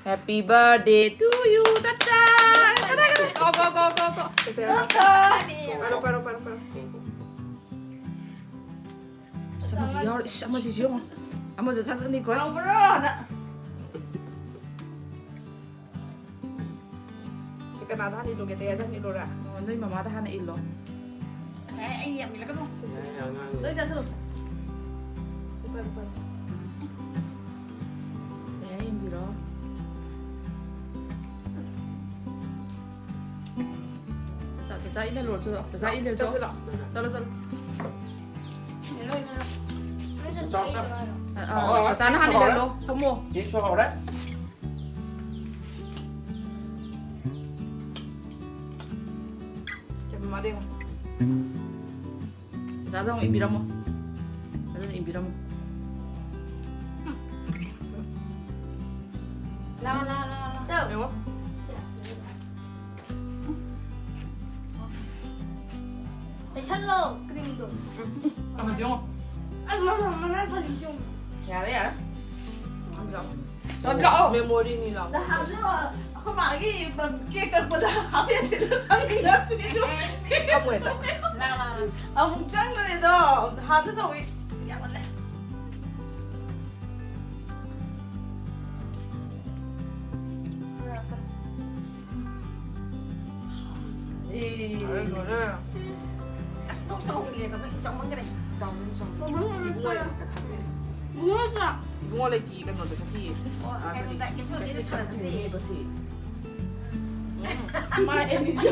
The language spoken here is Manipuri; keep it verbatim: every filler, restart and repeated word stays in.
Happy birthday to you. ꯆꯠꯆꯥ! ꯀꯗꯥꯏ, ꯀꯗꯥꯏ? ꯀꯣ, ꯀꯣ, ꯀꯣ, ꯀꯣ, ꯀꯣ꯫ ꯄꯥꯏꯔꯣ, ꯄꯥꯏꯔꯣ, ꯄꯥꯏꯔꯣ, ꯄꯥꯏꯔꯣ꯫ ꯑꯁ, ꯑꯃꯁꯨ ꯌꯥꯎꯔꯦ꯫ ꯏꯁ, ꯑꯃꯁꯤꯁꯨ ꯌꯦꯡꯉꯣ꯫ ꯑꯃꯁꯨ ꯊꯛꯀꯅꯤꯀꯣ꯫ ꯌꯥꯎꯕ꯭ꯔꯣ? ꯁꯤ ꯀꯅꯥꯗ ꯍꯥꯟꯅ ꯏꯜꯂꯨꯒꯦ? ꯇꯌꯥꯏꯗ ꯍꯥꯟꯅ ꯏꯜꯂꯨꯔꯥ? ꯑꯣ, ꯅꯣꯏ ꯃꯃꯥꯗ ꯍꯥꯟꯅ ꯏꯜꯂꯣ꯫ ꯉꯁꯥꯏ ꯑꯩ ꯌꯥꯝ ꯏꯜꯂꯛꯀꯅꯨ꯫ ꯂꯣꯏ ꯆꯥꯁꯤꯜꯂꯨ꯫ ꯎꯄꯥꯏ, ꯎꯄꯥꯏ꯫ ꯇꯌꯥꯏ ꯏꯟꯕꯤꯔꯣ꯫ ꯆꯥ, ꯆꯥ, ꯆꯥ, ꯏꯜꯂ ꯂꯣꯏꯔꯣ, ꯆꯠꯂꯣ꯫ ꯆꯥ, ꯆꯥ, ꯏꯜꯂ ꯆꯠꯂꯣ꯫ ꯆꯠꯂꯣ꯫ ꯆꯠꯂꯣ, ꯆꯠꯂꯣ꯫ ꯂꯣꯏ, ꯂꯣꯏ꯫ ꯆꯥ, ꯆꯥ꯫ ꯑ, ꯑ, ꯍꯣꯏ, ꯍꯣꯏ꯫ ꯆꯥ, ꯆꯥꯅ ꯍꯥꯟꯅ ꯍꯣꯏ꯫ ꯏꯜꯍꯜꯂꯣ꯫ ꯊꯝꯃꯣ꯫ ꯆꯦ, ꯁꯣ ꯍꯧꯔꯦ꯫ ꯆꯥꯗꯣ ꯑꯃꯨꯛ ꯏꯟꯕꯤꯔꯝꯃꯣ꯫ ꯑꯗꯨꯅ ꯏꯟꯕꯤꯔꯝꯃꯣ꯫ ꯂꯥꯎ, ꯂꯥꯎ, ꯂꯥꯎ, ꯂꯥꯎ꯫ ꯌꯦꯡꯉꯣ꯫ ꯇꯩꯁꯜꯂꯣ, creamꯗꯣ꯫ ꯑꯃꯗꯤ ꯌꯦꯡꯉꯣ꯫ ꯑꯁ, ꯃꯃꯥ, ꯃꯅꯥ ꯐꯔꯤ ꯆꯨꯝ꯫ ꯌꯥꯔꯦ, ꯌꯥꯔꯦ꯫ ꯑꯃꯗꯤ ꯂꯥꯛꯑꯣ꯫ ꯂꯥꯛꯑꯣ꯫ Memoryꯅꯤ ꯂꯥꯛꯑꯣ꯫ ꯅꯍꯥꯟꯁꯨ ꯑꯩꯈꯣꯏ ꯃꯥꯒꯤ cake ꯀꯛꯄꯗ ꯍꯥꯞꯄꯦꯟ ꯁꯦꯠꯂ ꯆꯪꯉꯤ ꯉꯁꯤꯁꯨ꯫ ꯈꯪꯉꯣꯏꯗ꯫ ꯂꯥ, ꯂꯥ, ꯂꯥ꯫ ꯑꯃꯨꯛ ꯆꯪꯗ꯭ꯔꯦꯗꯣ꯫ ꯅꯍꯥꯟꯁꯨ ꯇꯧꯏ꯫ ꯌꯥꯝꯃꯜꯂꯦ꯫ ꯑꯦ꯫ ꯂꯣꯏꯔꯦ, ꯂꯣꯏꯔꯦ꯫ ꯑꯁ, ꯅꯣꯡ ꯆꯥꯎꯃꯜꯂꯦ, ꯀꯩꯅꯣ ꯆꯥꯎꯃꯟꯈ꯭ꯔꯦ꯫ ꯆꯥꯎꯃꯟ, ꯆꯥꯎꯃꯟ꯫ ꯆꯥꯎꯃꯟ꯫ ꯏꯕꯨꯡꯉꯣ ꯁꯤꯗ ꯈꯪꯗꯦ꯫ ꯏꯕꯨꯡꯉꯣ ꯂꯩꯇꯤꯌꯦ, ꯀꯩꯅꯣꯗ ꯆꯠꯈꯤꯌꯦ꯫ ꯑꯣ, ꯑꯥ, ꯀꯩꯅꯣꯗ, ꯀꯩꯅꯣ ꯀꯩꯅꯣꯗ ꯁꯥꯟꯅꯗ꯭ꯔꯤ꯫ ꯃꯥ ꯑꯦꯅꯤꯁꯨ